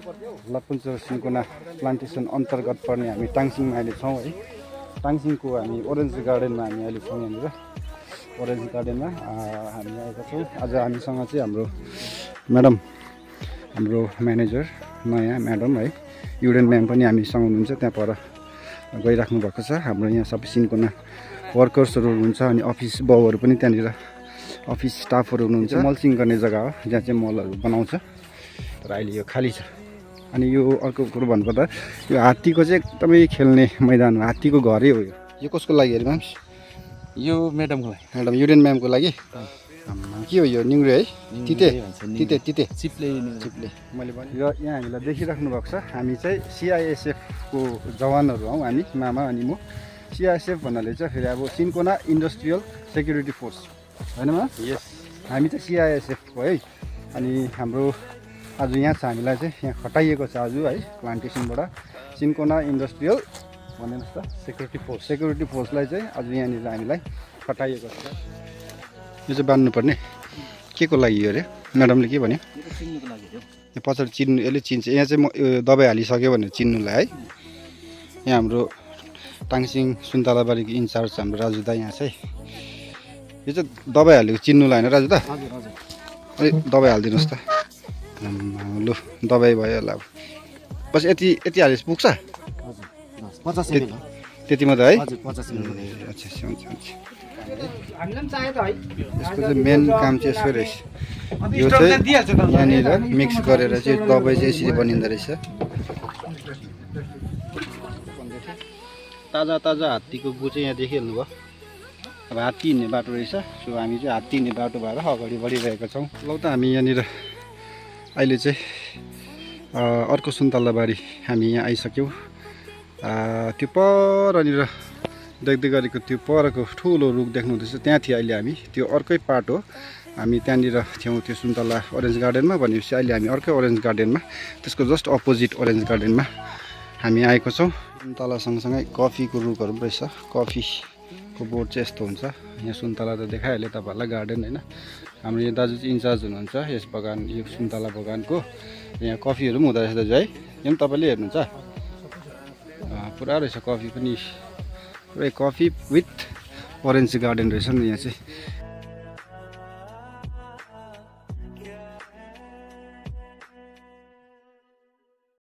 लपुन्चर cinchona plantation अन्तर्गत पर्ने हामी टाङसिङमा अहिले छौँ है। टाङसिङको हामी ओरेन्ज गार्डनमा हामी अहिले छौँ। यहाँनिर ओरेन्ज गार्डनमा हामी आएका छौँ। आज हामीसँग चाहिँ हाम्रो म्याडम, हाम्रो म्यानेजर नयाँ म्याडम है, युडेन म्याम पनि हामीसँग हुनुहुन्छ। त्यहाँ पर गइराख्नु भएको छ। हाम्रो यहाँ सबै सिन्कोना वर्कर्सहरू हुनुहुन्छ अनि अफिस बाउहरू पनि त्यहाँनिर अफिस स्टाफहरू हुनुहुन्छ। मल्चिङ गर्ने जग्गा हो जहाँ चाहिँ मलहरू बनाउँछ, तर अहिले यो खाली छ। अनि यो अर्को कुरो भन्नुपर्दा यो हात्तीको चाहिँ एकदमै खेल्ने मैदान हो, हात्तीको घरै हो यो। यो कसको लागि अरे म्याम्स? यो म्याडमको लागि, म्याडम युडेन म्यामको लागि। के हो यो? निङ्ग्रे है? तिते तिते तिते चिप्ले मैले भने। र यहाँ हामीलाई देखिराख्नु भएको छ, हामी चाहिँ सिआइएसएफको जवानहरू हौँ हामी, मामा अनि म। सिआइएसएफ भन्नाले चाहिँ फेरि अब सिन्कोना इन्डस्ट्रियल सेक्युरिटी फोर्स होइन मा? यस, हामी चाहिँ सिआइएसएफको है। अनि हाम्रो आज यहाँ छ, हामीलाई चाहिँ यहाँ खटाइएको छ आज है प्लान्टेसनबाट सिन्कोना इन्डस्ट्रियल भन्नुहोस् त सेक्युरिटी फोर्सलाई चाहिँ आज यहाँनिर हामीलाई खटाइएको छ। यो चाहिँ बान्नुपर्ने के को लागि हो अरे? म्याडमले के भन्यो? यो पछाडि चिन्नु, यसले चिन्छ। यहाँ चाहिँ म यो दबाई हालिसक्यो भनेर चिन्नुलाई है। यहाँ हाम्रो टाङसिङ सुन्तलाबारीको इन्चार्ज हाम्रो राजु दा यहाँ चाहिँ। यो चाहिँ दबाई हालेको चिन्नुलाई होइन राजु दा? अलिक दबाई हालिदिनुहोस् त। लु दबाई भयो होला अब। बस यति हालेपछि पुग्छ? 50 ml त्यति मात्रै है? अच्छा, हुन्छ। यसको चाहिँ मेन काम चाहिँ यसो रहेछ। यो चाहिँ यहाँनिर मिक्स गरेर चाहिँ दबाई चाहिँ यसरी बनिँदो रहेछ। ताजा हात्तीको गु चाहिँ यहाँ देखिहाल्नु भयो। अब हात्ती हिँड्ने बाटो रहेछ। सो हामी चाहिँ हात्ती हिँड्ने बाटो भएर अगाडि बढिरहेका छौँ। ल त हामी यहाँनिर अहिले चाहिँ अर्को सुन्तलाबारी हामी यहाँ आइसक्यौँ। त्यो परनिर देख्दै गरेको त्यो परको ठुलो रुख देख्नुहुँदैछ, त्यहाँ थियो अहिले हामी। त्यो अर्कै पार्ट हो, हामी त्यहाँनिर थियौँ त्यो सुन्तला ओरेन्ज गार्डनमा। भनेपछि अहिले हामी अर्कै ओरेन्ज गार्डनमा, त्यसको जस्ट अपोजिट ओरेन्ज गार्डनमा हामी आएको छौँ। सुन्तला सँगसँगै कफीको रुखहरू पनि रहेछ। कफीको बोट चाहिँ यस्तो हुन्छ। यहाँ सुन्तला त देखाइहाल्यो तपाईँहरूलाई गार्डन होइन। हाम्रो यहाँ दाजु चाहिँ इन्चार्ज हुनुहुन्छ यस बगान, यो सुन्तला बगानको। यहाँ कफीहरू पनि हुँदो रहेछ दाजु है? यो पनि तपाईँले हेर्नुहुन्छ? पुरा रहेछ कफी पनि, पुरै कफी विथ ओरेन्ज गार्डन रहेछ नि यहाँ चाहिँ।